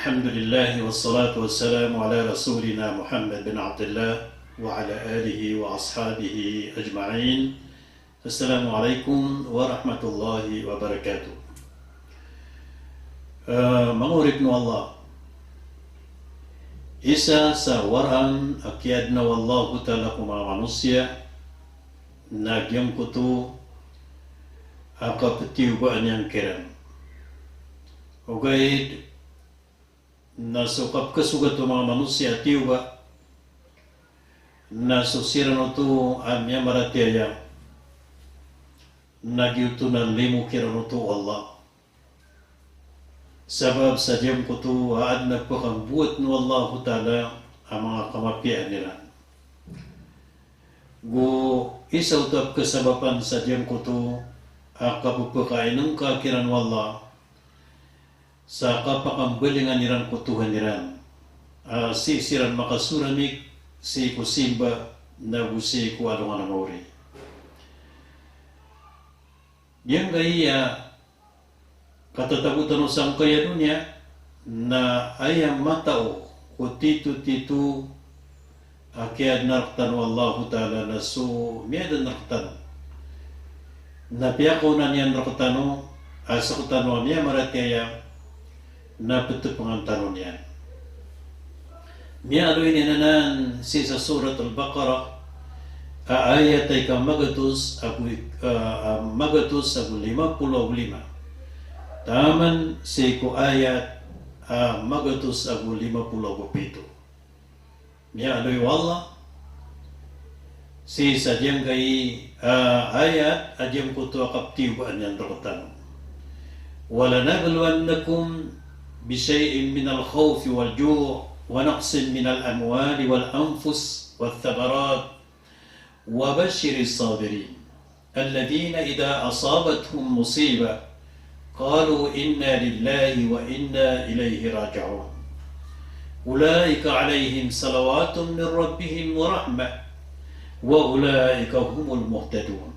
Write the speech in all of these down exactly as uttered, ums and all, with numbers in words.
Alhamdulillah, wassalatu wassalamu ala rasulina Muhammad bin Abdillah wa ala alihi wa ashabihi ajma'in. Assalamu alaikum warahmatullahi wabarakatuh. Eh, manga oripn o Allah, isa sa waraan a kiyaadna o Allahu Ta'ala ko manga manosiya na giyangkoto a kaptiyobaan iyan kiran. Ogaid na so kapkasogat o manga manosiya a tiyoba na so siran oto a miyamaratiyaya na giyoto na limo kiran oto o Allah. Sabap sa giyangkoto a adn a pkambowat o Allahu Ta'ala a manga kamapiyaan iran. Go isa oto a pkhasabapan sa giyangkoto a kapphakainngka kiran o Allah sa kapakambalingan iran ko Tohan iran a sii siran makasoramik sii ko simba na go sii ko alongan a maori. Giyangkaya katatago tano sangkaya doniya na aya matao ko titotito a kiyaadna rktano o Allahu Ta'ala na so miyaadn rktano na piyakaona niyan rktano a sktano a miyamaratiyaya na ptpngan tano niyan. Miyaaloy niyan anan sii sa Surat Al-Baqarah a ayat a ika magatos ago ik-, ah, ah, magatos ago lima polo ago lima. Taman sii ko ayat a magatos ago lima polo ago pito. Miyaaloy o Allah sii sa giyangkai, ah, ayat a giyangkoto a kaptiyobaan iyan rktano. ولنبلونكم بشيء من الخوف والجوع ونقص من الأموال والأنفس والثمرات وبشر الصابرين الذين إذا أصابتهم مصيبة قالوا إنا لله وإنا إليه راجعون. أولئك عليهم صلوات من ربهم ورحمة وأولئك هم المهتدون.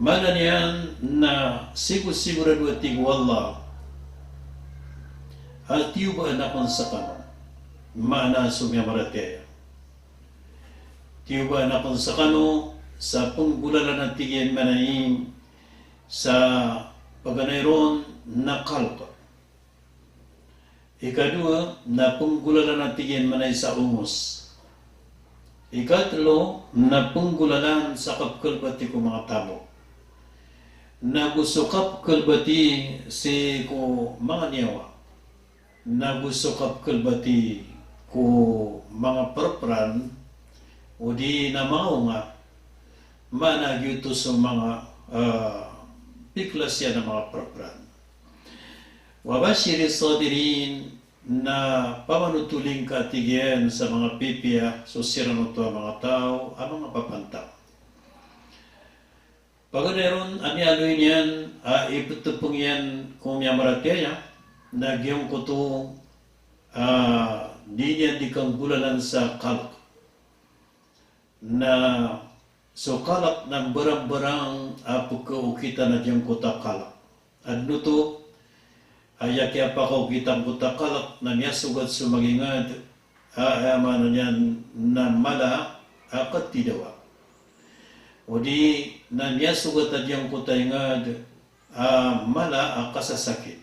Maana niyan na sigosigorado a tig o Allah a tiyobaan akn skano, maana so miyamaratiyaya. Tiyobaan akn skano sa pnggolalan a tig iyan manay sa paganay ron na kalk. Ikadowa na pnggolalan a tig iyan manay sa ongos. Ikatlo na pnggolalan sa kapkalbati ko manga tamok. Na go so kapkalbati sii ko manga niyawa. Na go so kapkalbati ko manga prpran, odi na manga onga, maana giyoto so manga, ah, piklasiyan a manga prpran. Wa bashiris sabirin, na pamanotolin ka tig iyan sa manga pipiya so siran oto a manga taw a manga papantang. Paganay ron a miyaaloy niyan a iptpng iyan ko miyamaratiyaya na giyangkoto a di niyan di kanggolalan sa kalk. Na so kalk na mbarangbarang a pkhaokitan a giyangkoto a kalk. Adn oto a aya kiyapakaokit angkoto a kalk na miyasogat so mangingd a, aya maana niyan na mala a kathidawa. Odi na miyasogat a giyangkoto a ingd a mala a kasasakit.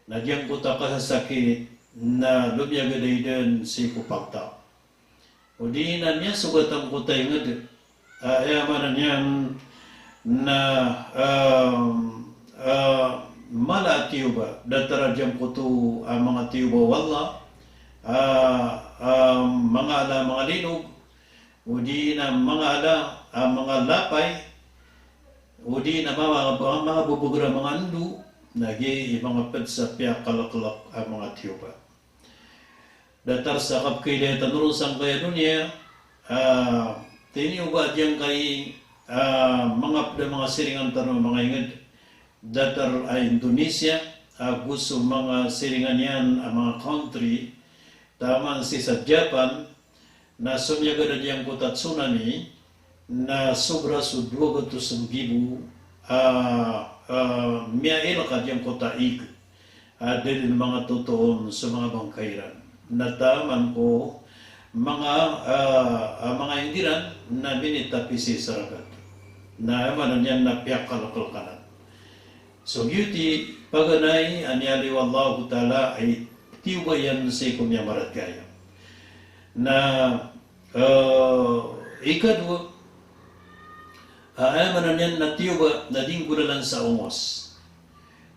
Na giyangkoto a kasasakit na lomiyagad a idn sii ko pagtaw. Odi na miyasogat angkoto a ingd a, aya maana niyan na, ah, ah, mala a tiyoba, datar a giyangkoto a manga tiyoba o Allah, ah, ah, manga ala a manga linog, odi na manga ala a manga lapay, odi na manga, manga, manga bbgr a manga ndo, na giya i manga pd sa piyakalklk a manga tiyoba. Datar sa kapkhailaya tano ron sangkaya doniya, ah, tiniyoba a giyangkai, ah, manga pd a manga siringan tano a manga ingd, datar a Indonesia, ago so manga siringan iyan a manga country, taman sii sa Japan, na somiyagad a giyangkoto a tsunami, na sobra so dowa gatos nggibo a, ah, miyailk a giyangkoto a ig. a da dn manga totoon so manga bangkay iran. Na taman ko manga, ah, ah, manga ingd iran na minitapi sii sa ragat. Na aya maana niyan na piyakalklk anan. So giyoto i paganay a miyaaloy o Allahu Ta'ala a tiyoba iyan sii ko miyamaratiyaya. Na, eh, ikadowa, ah, aya maana niyan na tiyoba na di nggolalan sa ongos.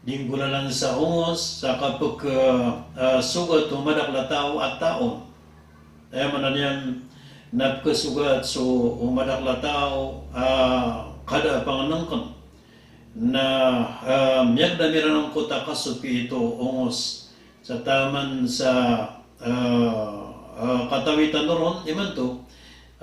Di nggolalan sa ongos, sa kapk, eh, sogat o madakl a taw a taon. Aya maana niyan na pkhasogat so o madakl a taw a kada a pangnngkn. Na, ah, miyagdam iran angkoto a kasopi ito ongos sa taman sa, ah, ah, katawi tano ron imanto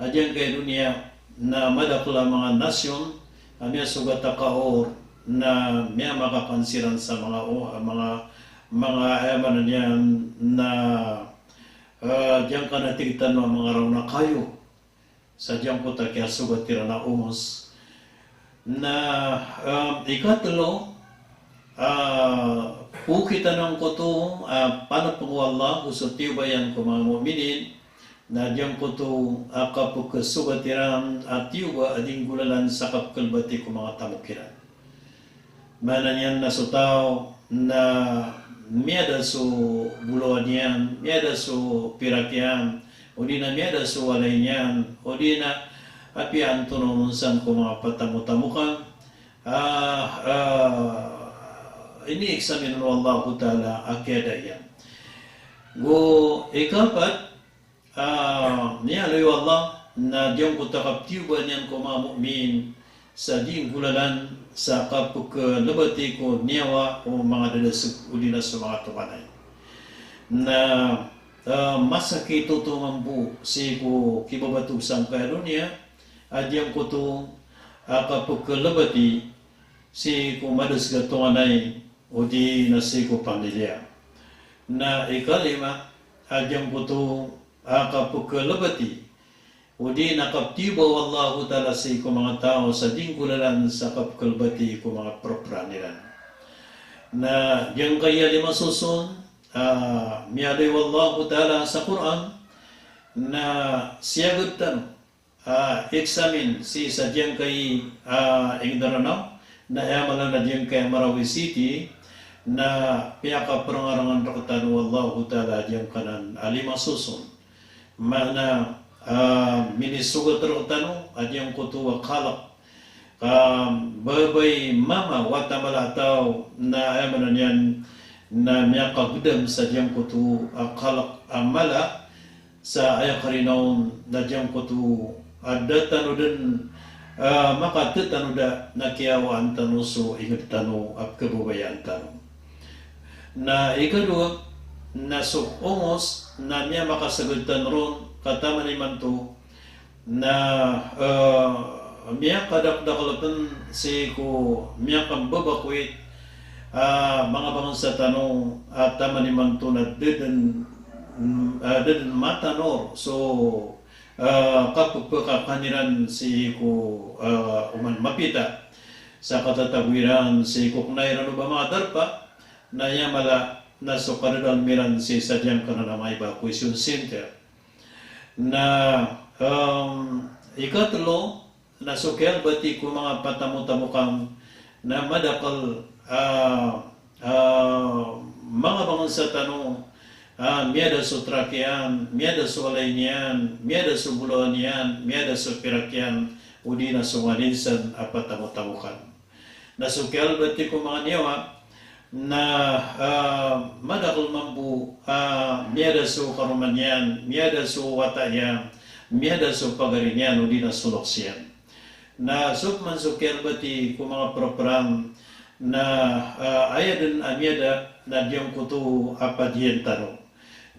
a giyangkai a doniya na madakl a manga nasyon a miyasogat a kaor na miyamakakan siran sa manga o-, manga, manga, aya maana niyan na, ah, giyangkanan a tig tano a manga raon a kayo. Sa giyangkoto a kiyasogat iran a ongos. Na, ah, ikatlo, ah, pokit anan angkoto a panpng o Allah ko so tiyoba iyan ko manga mu'minin, na giyangkoto a kapkhasogat iran a tiyoba a di nggolalan sa kapkhalbati ko manga tamok iran. Maana niyan na so taw na miyada so bolawan iyan, miyada so pirak iyan, odi na miyada so walay niyan, odi na apiya antonaa on san ko manga patamotamokan, ah, ah, ini-examine o Allahu Ta'ala a kiyada iyan. Go ikapat, ah, miyaaloy o Allah na giyangkoto a kaptiyoba niyan ko manga mu'min sa di nggolalan sa kapkhalbati ko niyawa o manga dadasg odi na so manga tonganay. Na, ah, masakit oto mambo sii ko kibabatog sangkaya doniya a giyangkoto a kapkhalbati sii ko madasg a tonganay odi na sii ko pamilya. Na ikalima a giyangkoto a kapkhalbati odi na kaptiyoba o Allahu Ta'ala sii ko manga taw sa di nggolalan sa kapkhalbati ko manga prapran iran. Na giyangkaya lima soson a miyaaloy o Allahu Ta'ala sa Qur'an na siyagad tano ah, examine sii sa giyangkai, ah, ingd a Ranaw, na aya mala na giyangkai a Marawi City, na piyakaprngarangan rktano o Allahu Ta'ala giyangkanan a lima soson. Maana, ah, minisogat rktano a giyangkoto a kalk, ah, babay, mama, wata mala a taw, na aya maana niyan na miyakagdam sa giyangkoto a kalk a mala, sa aya karina on na giyangkoto a da tano dn, ah, makathatanoda na kiyawaan tano so ingd tano a pkhababayaan tano. Na ikadowa, na so ongos na miyamakasagad tano ron ka taman imanto, na, eh, miyakadakdakl pn sii ko miyakambabakoi a manga bangsa tano a taman imanto na da dn, mm, ah, da dn matanor so, eh, kapphakakan iran sii ko, eh, oman mapita sa katatago iran sii ko kna iran o ba manga darpa, na aya mala na so kadadalm iran sii sa giyangkanan a manga evacuation center. Na, em, ikatlo, na so kiyalbati ko manga patamotamokan na madakl, ah, ah, manga bangsa tano, ah, miyada so trak iyan, miyada so walay niyan, miyada so bolawan iyan, miyada so pirak iyan, odi na so nganin san a patamotamokan. Na so kiyalbati ko manga niyawa na, ah, madakl mambo, ah, miyada so karoma niyan, miyada so wata iyan, miyada so pagari niyan, odi na so loks iyan. Na so pman so kiyalbati ko manga program na, ah, aya dn a miyada na giyangkoto a padiyan tano.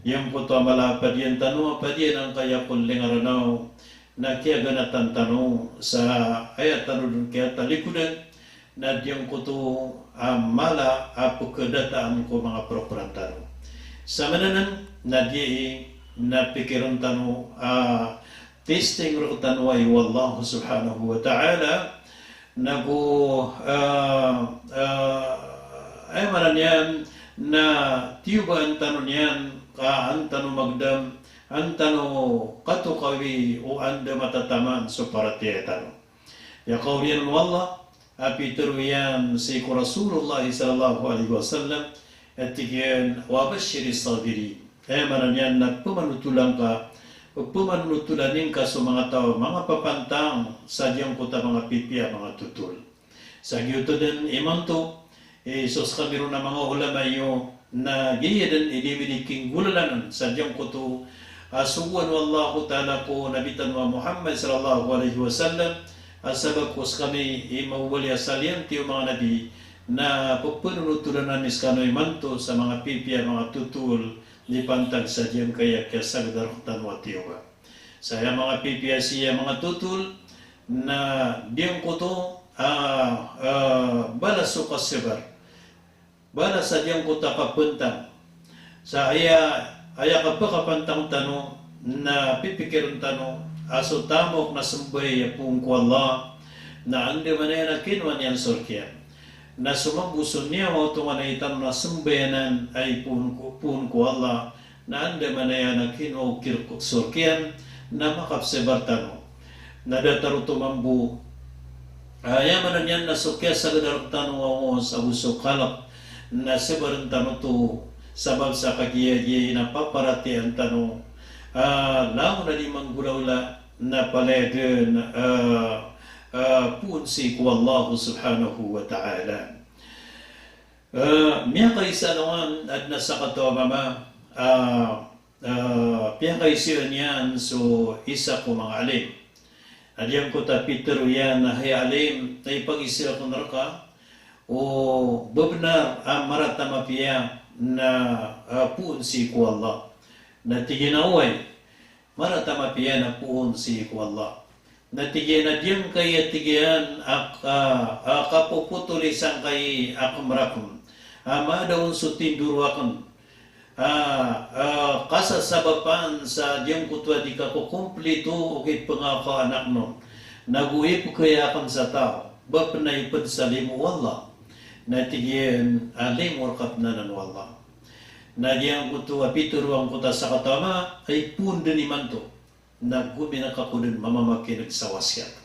Giyangkoto a mala a padiyan tano, a padiyan angkaya ko lingaraw na kiyaganatan tano sa aya tano dn kiyatalikodan, na giyangkoto a mala a pkhadataan ko manga program tano. Sa maana nan na giyai na pikirn tano a testing rktano ai o Allah subhanahu wa ta'ala, nago, ah, ah, aya maana niyan na tiyobaan tano niyan, ka an tano magdam, an tano katokawi o anda matataman so paratiyaya tano. Aya kaoriyan o Allah a pitharo iyan sii ko Rasulullah sallallahu alaihi wasallam, a tig iyan, "Wa bashshiris sabirin." Aya maana niyan na pemanotolan ka, pemanotolan ingka so manga taw a manga papantang sa giyangkoto a manga pipiya a manga totol. Sa giyoto den imanto, eh, so sekami ron a manga ulama iyo, na giya den i di mi di kinggolalanan sa giyangkoto a sogoan o Allahu Ta'ala ko Nabi tano a Muhammad sallallahu alaihi wasallam, a sabap ko sekami i mawali a saliyan tiyo manga nabi, na pepenonotolan ami sekano imanto sa manga pipiya a manga totol, di pantag sa giyangkaya kiyasagad a rektano a tiyoba. Sa aya manga pipiya sii a manga totol, na giyangkoto, ah, ah, balas o kasabar. Balas a giyangkoto a kapantang. Sa aya, aya kapakapantang tano, na pipikiren tano, a so tamok na sembay a poon ko Allah, na andamanaya na kinowa niyan so rk iyan. Na so mambo so niyawa o tonganay tano na sembayanan a poon ko, poon ko Allah, na andamanaya na kinowa o rk, so rk iyan, na makapesabar tano. Na datar oto mambo, ah, aya maana niyan na so kiyasagad a rektano a ongos ago so kalek, na sabaren tano oto, sabap sa kagiya-giya i na paparatiyayaan tano, ah, langon a di manggolawla, na palaya den, ah, ah, poon sii ko Allah subhanahu wa ta'ala. Eh, miyakaisa alongan a aden a sakataw a mama, ah, ah, piyakaisaan iyan so isa ko manga alim. A giyangkoto a pitharo iyan a, "Hay alim, na ipagiza aken reka o bebenar a marata mapiya na, ah, poon sii ko Allah." Na tig iyan a oway. Marata mapiya na poon sii ko Allah. Na tig iyan a giyangkaya tig iyan a, a, a kapopotoli sangkai a kemeraken a maada on so tindoro aken a, a kasasabapan sa giyangkoto a di kakokomplito o kipengakaanak on. Na go ipekaya aken sa taw, ba pen a iped sa limo o Allah. Na tig iyan a limo reka pen anan o Allah. Na giyangkoto a pitharo angkoto a sakataw a mama a ipoon den imanto, na gominek ako den mamamakineg sa wasiyat.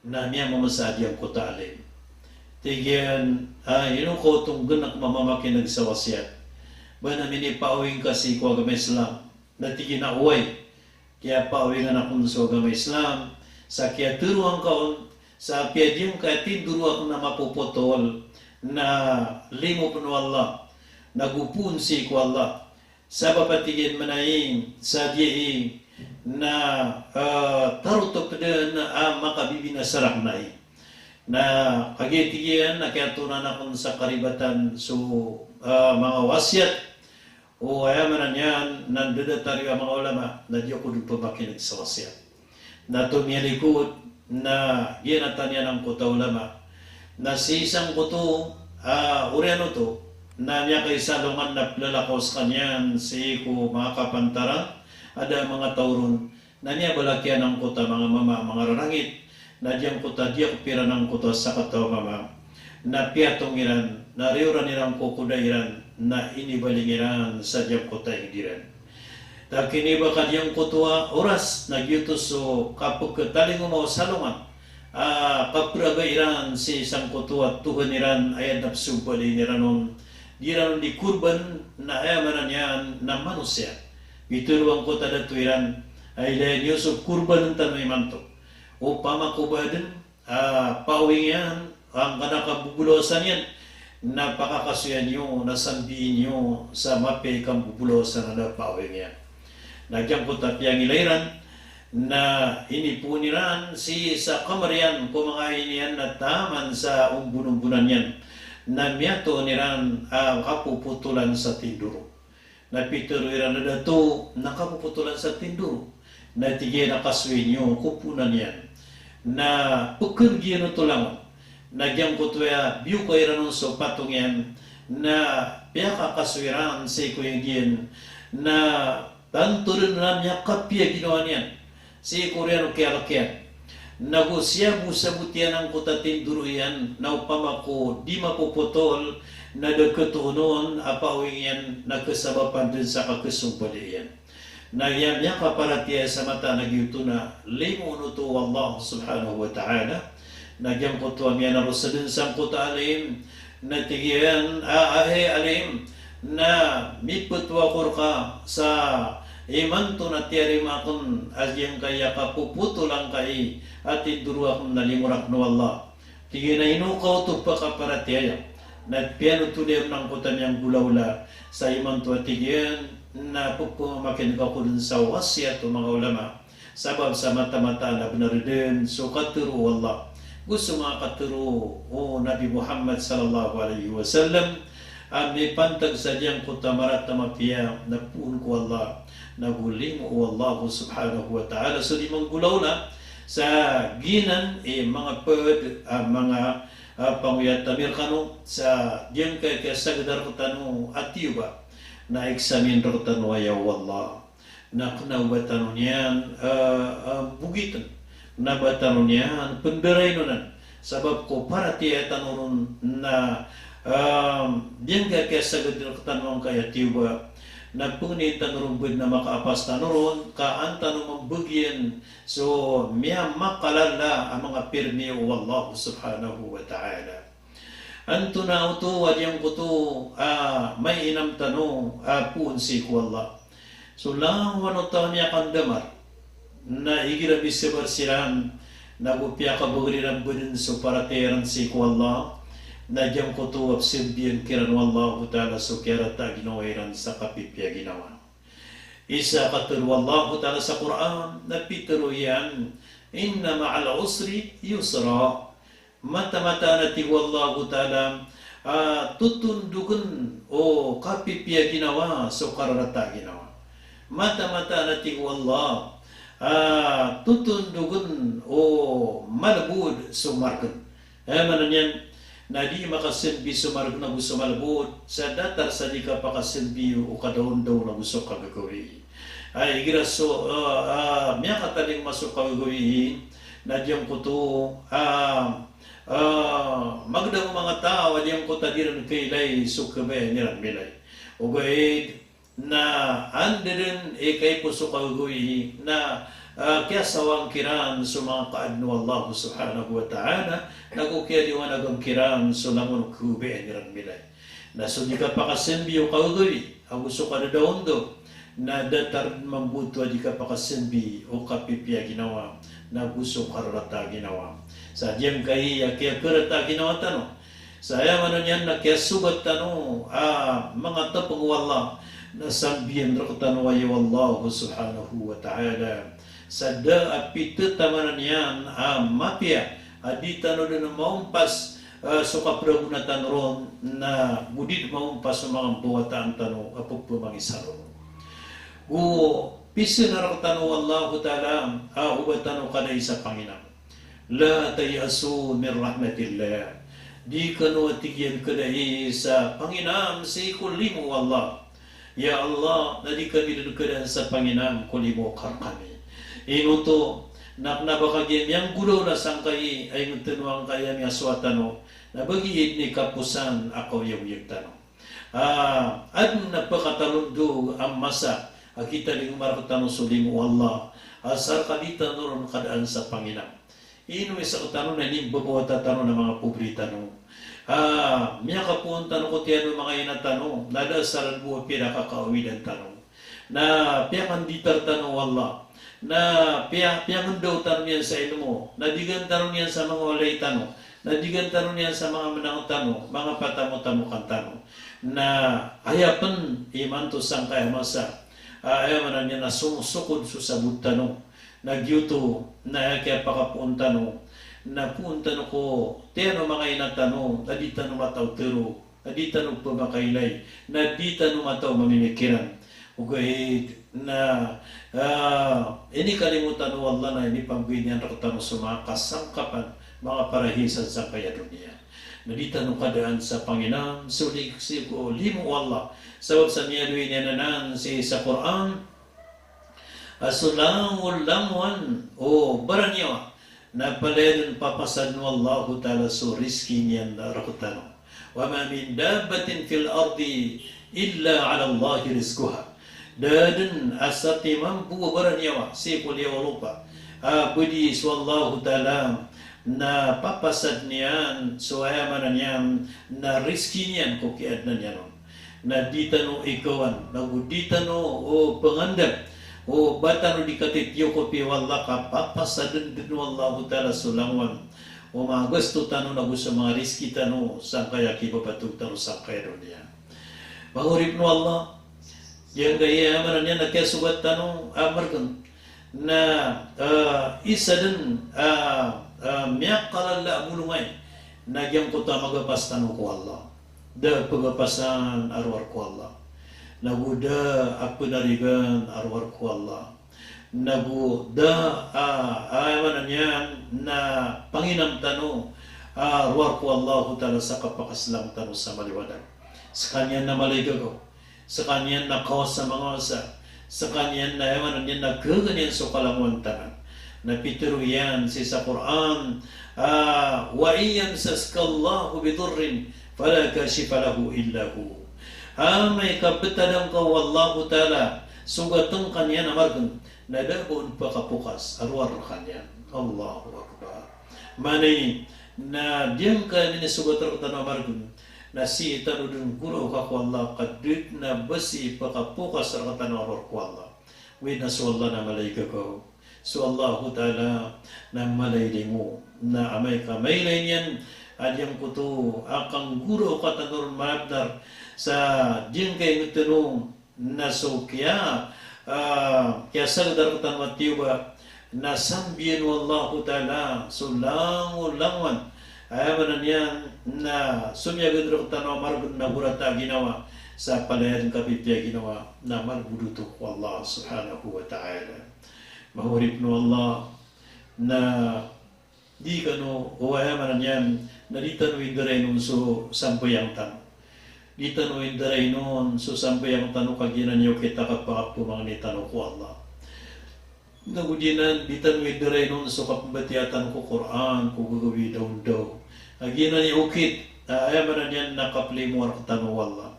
Na miyamamasa a giyangkoto a alim. Tig iyan a, "Ino ka oto nggenek mamamakineg sa wasiyat? Ba na minipaawing ka sii ko agama Islam?" Na tig iyan a, "Oway, kiyapaawingan aken so agama Islam, sa kiyateroan ka on, sa apiya giyangkaya tindoro aken a mapopotol, na limo pen o Allah, na go poon sii ko Allah. Sabap a tig iyan manaing sa giyai na, eh, tarotop den a makabibinasa raken ai." Na kagiya tig iyan na kiyatonan aken sa karibatan so, eh, manga wasiyat, o aya maana niyan na ndadatar iyo a manga ulama, na di ako den pemakineg sa wasiyat. Na tomiyalikod, na giyanatan iyan angkoto a ulama. Na sii sangkoto a oriyan oto, na miyakaisa alongan na pelalakaw sekaniyan sii ko manga kapantaran a da a manga taw ron, na miyabalak iyan angkoto a manga mama a manga rarangit, na giyangkoto a diyak piran angkoto a sakataw a mama. Na piyatong iran, na riyoran iran ko koda iran, na inibaling iran sa giyangkoto a inged iran. Takiniba ka giyangkoto a oras, na giyoto so kapeketalingoma o salongan a kaperaga iran sii sangkoto a Tohan iran, aya den a pesombalin iran on, di iran on di korban, na aya maana niyan na manosiya. Pitharo angkoto a dato iran a, "Ilaya niyo so korbanen tano imanto. Opama ko ba aden a paawing iyan, angkanan a kambobolawasan iyan, na pakakasoya niyo, na sambii niyo sa mapiya i kambobolawasan a da a paawing iyan." Na giyangkoto a piyangilay iran, na inipoon iran sii sa kamar iyan ko manga aini iyan na taman sa ombonombonan iyan, na miyatoon iran a kapopotolan sa tindoro. Na pitharo iran a dato, na kapopotolan sa tindoro. Na tig iyan a kasoy niyo ko poonan iyan. Na peken giyan oto langon. Na giyangkoto a biyoka iran on so patong iyan, na piyakakasoy iran sii ko inged iyan, na tanto den a miyakapiya ginawa niyan sii ko oriyan o kiyalek iyan. Na go siyabosabot iyan angkoto a tindoro iyan, na opama ko di mapopotol, na da ketoon on a paawing iyan, na kesabapan den sa kakesombali iyan. Na giya miyakaparatiyaya sa mataan a giyoto na limo oto o Allah subhanahu wa ta'ala. Na giyangkoto a miyanaro sa den sangkoto a alim, na tig iyan a, "Hay alim, na mipetwa ako reka sa imanto na tiyarima aken a giyangkaya kapopotolan ka i a tindoro aken na limo raken o Allah." Tig iyan a, "Ino ka oto pakaparatiyaya?" Na piyanothol iyan angkoto a miyanggolawla sa imanto a tig iyan na pepemakineg ako den sa wasiyat o manga ulama. Sabap sa mataan-mataan a benar den so katero o Allah go so manga katero o Nabi Muhammad sallallahu alaihi wasallam a mipantag sa giyangkoto a marata a mapiya na poon ko Allah, na go limo o Allah subhanahu wa ta'ala. So di manggolawla sa giyanan i manga ped a manga, ah, pangoyat ami rekano sa giyangkaya kiyasageda rektano a tiyoba, na examine rektano aya o Allah. Na kena o ba tano niyan, ah, ah, bogiten, na ba tano niyan pendarainonan. Sabap ko paratiyaya tano ron na, ah, giyangkaya kiyasageda rektano angkaya tiyoba, na pengnin tano ron bed na makaapas tano ron, ka an tano mambagian so miyamakalala a manga pirmi o Allah subhanahu wa ta'ala. Antonaa oto a giyangkoto a mainam tano a poon sii ko Allah? So langon o taw a miyakandamar, na igira misebar siran, na go piyakabagr iran beden so paratiyaya iran sii ko Allah, na giyangkoto a pesambiyan kiran o Allahu Ta'ala so kiyarata a ginawa iran sa kapipiya a ginawa. Isa a katero o Allahu Ta'ala sa Qur'an, na pitero iyan, "Inna ma'al usri yusra." Mataan-mataan a tig o Allahu Ta'ala, ah, totondogen o kapipiya a ginawa so kararata a ginawa. Mataan-mataan a tig o Allah, ah, totondogen o malebod so margen. Aya maana niyan, na di makasambi so margen ago so malebod sa datar sa di kapakasambi o kadaondaw ago so kagagawii. Ay, igira so, ah, ah, miyakatalingoma so kagagawii, na giyangkoto, ah, ah, magedam o manga taw a giyangkoto a di ran kailay so kabayaan iran milay. Ogaid na anda den i kaiposo kagagawii na, ah, kiyasawaan kiran so manga kaadn o Allah subhanahu wa ta'ala, na go kiyaliwanagan kiran so langon o kabayaan iran milay. Na so di kapakasambi o kagagawii ago so kadadaondaw, na datar mambo oto a di kapakasambi o kapipiya a ginawa, na go so kararata a ginawa. Sa giyangkai a kiyakararata a ginawa tano, sa aya maana niyan na kiyasogat tano a manga tepeng o Allah, na sambian rektano aya o Allah subhanahu wa ta'ala. Sa da a pitetaman iyan a mapiya a di tano den maompas, eh, so kaperagona tano ron, na go di den maompas so manga mbawataan tano a pepemangisaro. Go pisena rektano o Allahu Ta'ala a o ba tano kadai sa panginam. La tay'asu min rahmatillah. Di kano, a tig iyan, kadai sa panginam sii ko limo o Allah. Ya Allah, na di kami den kadaan sa panginam ko limo ka rekami. Ino oto, na kena ba kagiya miyanggolawla sangkai a ingeteno angkai a miyasowa tano, na ba giya den i kaposan a kaoyagoyag tano. Ah, aden a pekatalondog a masa a kitalingoma rektano so limo o Allah, asar ka di tano ron kadaan sa panginam. Ino i sektano na inimbabawata tano na manga pobre tano. Ah, miyakapoon tano ko tiyan o manga ina tano, na da a saran bo a pirakakaawidan tano. Na piyakanditar tano o Allah. Na piya-, piyangendaw tano niyan sa ilmo. Na digan tano niyan sa manga walay tano. Na digan tano niyan sa manga menang tano, manga patamotamokan tano. Na aya pen imanto sangkai a masa, ah, aya maana niyan na somosokod so sabot tano. Na giyoto, na aya kiyapakapoon tano, na poon tano ko tiyan o manga ina tano, na di tano mataw tero, na di tano pemakailay, na di tano mataw mamimikiran. Ogaid na, ah, inikalimo tano o Allah na inipamboy niyan rektano so manga kasangkapan, manga parahiyasan sangkai a doniya. Na di tano kadaan sa panginam so li-, sii ko limo o Allah. Sabap sa miyaaloy niyan anan sii sa Qur'an, a so langolangowan o baraniyawa na palaya dn papasadn o Allahu Ta'ala so rizki niyan rktano. Wa ma min dabbatin fil ardi illa 'ala Allahi rizquha. Da dn a satiman bo a baraniyawa sii ko liyawaw lopa a ba di so Allahu Ta'ala na papasadn iyan so, aya maana niyan na rizki niyan ko kiyaadna niyan on. Na di tano ikawan, nago di tano o pangandap o ba tano di katitiyokopi o Allah ka papasadn dn o Allahu Ta'ala so langowan o manga gasto tano nago so manga rizki tano sangkaya kibabatog tano sangkaya doniya. Manga oripn o Allah, giyangkaya maana niyan na kiyasogat tano a margn na, eh, isa dn, eh, eh, miyakalala a bolong ai na giyangkoto a magapas tano ko Allah. Da a pagapasan a rowar ko Allah. Nago da a pnarigan a rowar ko Allah. Nago da a, a, aya maana niyan na panginam tano a rowar ko Allahu Ta'ala sa kapakaslang tano sa maliwanag. Skaniyan na mala i gagaw. Skaniyan na kawasa mangawasa. Skaniyan na, aya maana niyan na gaga niyan so kalangowan taman. Na pitharo iyan sii sa Qur'an, ah, "Wa in yamsaska Allahu bidurrin fala kashifa lahu illa hu." Amay ka btadn ka o Allahu Ta'ala, sogatn ka niyan a margn, na da a ba on pakapokas a rowar rkaniyan. Allahu Akbar. Maana ini, na giyangkaya minisogat rktano a margn, na sii tano dn goraoka ko Allah ka da dn a ba sii pakapokas rktano a rowar ko Allah. Oway na so Allah na mala i gagaw. So Allahu Ta'ala na mala i limo. Na amay ka mailay niyan a giyangkoto a kanggoraoka tano ron mabnar sa giyangkaya ingd tano na so kiya, ah, kiyasagad rktano a tiyoba, na sambiyan o Allahu Ta'ala so langolangowan. Aya maana niyan na somiyagad rktano a margn na gorata a ginawa sa palaya dn kapipiya a ginawa na malbod oto ko Allah Subhanahu wa Ta'ala. Manga oripn o Allah, na di kano, o aya maana niyan, na di tano indarainon so sambayang tano. Di tano indarainon so sambayang tano ka giyanan i okit a kapakapamangni tano ko Allah. Nago giyanan, di tano indarainon so kapmbatiya tano ko Qur'an, ko gagawii daondaw. Ka giyanan i okit a, aya maana niyan na kaplimo rktano o Allah.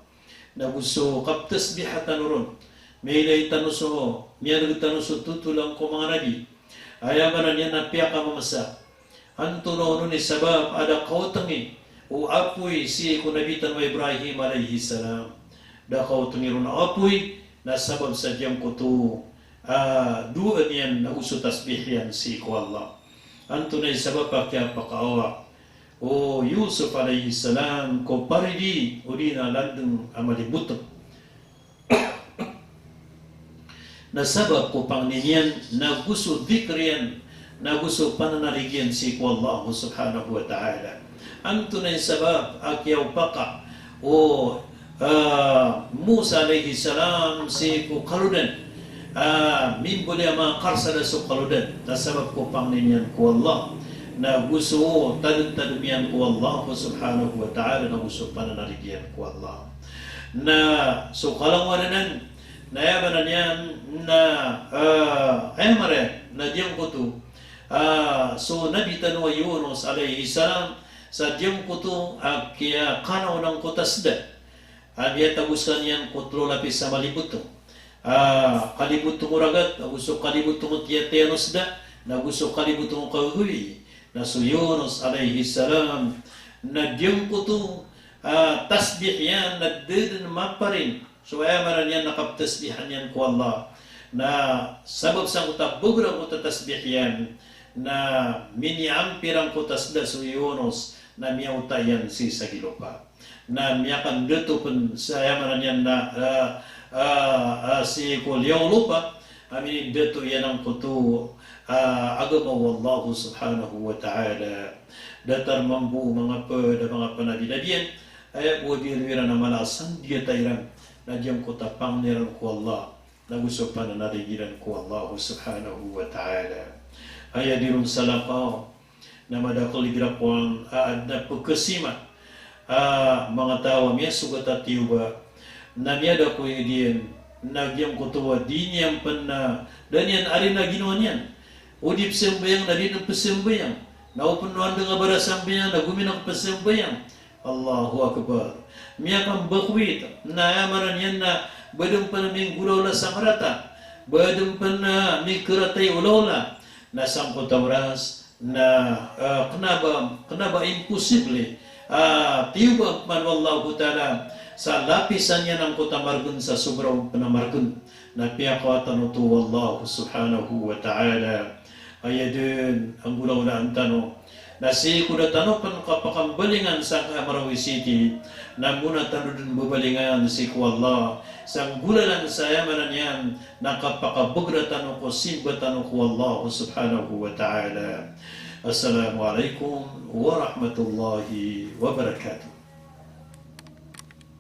Nago so kaptasbiha tano ron. Miyailay tano so, miyarg tano so totolan ko manga nabi. Aya maana niyan na piyakamamasa. Antonaa onon i sabap a da kaotngi o apoy sii ko Nabi tano a Ibrahim alayhis salam. Da kaotngi ron o apoy, na sabap sa giyangkoto a doa niyan nago so tasbih iyan sii ko Allah. Antonaa i sabap a kiyapakaawa o Yusuf alayhis salam ko paridi odi na landng a malibotng. Na sabap ko pangni niyan, nago so dhikr iyan, nago so pananarig iyan sii ko Allah Subhanahu wa Ta'ala. Antonaa i sabap a kiyaopaka o, ah, Musa alayhis salam sii ko kalodan, ah, mimbaloy a manga karsada so kalodan, na sabap ko pangni niyan ko Allah, nago so tadmtadm iyan ko Allah Subhanahu wa Ta'ala, nago so pananarig iyan ko Allah. Na so kalangowan anan, na aya maana niyan na, ah, aya maana niyan na giyangkoto, ah, so Nabi tano a Yunus alayhis salam, sa giyangkoto a kiyakanaw angkoto a sda a miyatago skaniyan ko tlo lapis a malibotng. Ah, kalibotng o ragat, nago so kalibotng o tiyatiyan o sda, nago so kalibotng o kagagawii. Na so Yunus alayhis salam, na giyangkoto, ah, tasbih iyan na da dn maparin so aya maana niyan na kaptasbihan iyan ko Allah. Na sabap sangkoto a bager angkoto a tasbih iyan, na miniyampir angkoto a sda so Yunus, na miyaota iyan sii sa gilopa. Na miyakandato pn sa aya maana niyan na, ah, ah, ah, sii ko liyawaw lopa, a minindato iyan angkoto, ah, agama o Allah Subhanahu wa Ta'ala. Datar mambo manga pd a manga panabi-nabiyan, aya bo a di iran a mala a sandiyata iran, na giyangkoto a pangni iran ko Allah, nago so pananarig iran ko Allah Subhanahu wa Ta'ala. Aya di ron salakaw, na madakl igira kowan a adn a pkhasima a manga taw a miyasogat a tiyoba, na miyada ko aya diyan, na giyangkoto a di niyan pn na, da niyan ari na ginawa niyan. O di pzambayang na di dn pzambayang. Na o pn o andang a barasambayang na gominak pzambayang. Allahu Akbar. Miyakambakwit. Na aya maana niyan na ba dn pn a minggolawla sa marata. Ba dn pn a mikarata i olawla. Na sangkoto a oras na, eh, kna ba, kna ba imposible. Ah, tiyoba pman o Allahu Ta'ala sa lapisan iyan angkoto a margn sa sobra o pn a margn. Na piyakawatan oto o Allah Subhanahu wa Ta'ala. Aya dn a nggolawlaan tano. Na sii ko da tano pn kapakambalingan sangkaya Marawi City, na mona tano dn babalingan sii ko Allah, sa nggolalan sa aya maana niyan, na kapakabagr tano ko simba tano ko Allah Subhanahu wa Ta'ala. Assalamu alaikum warahmatullahi wabarakatuh.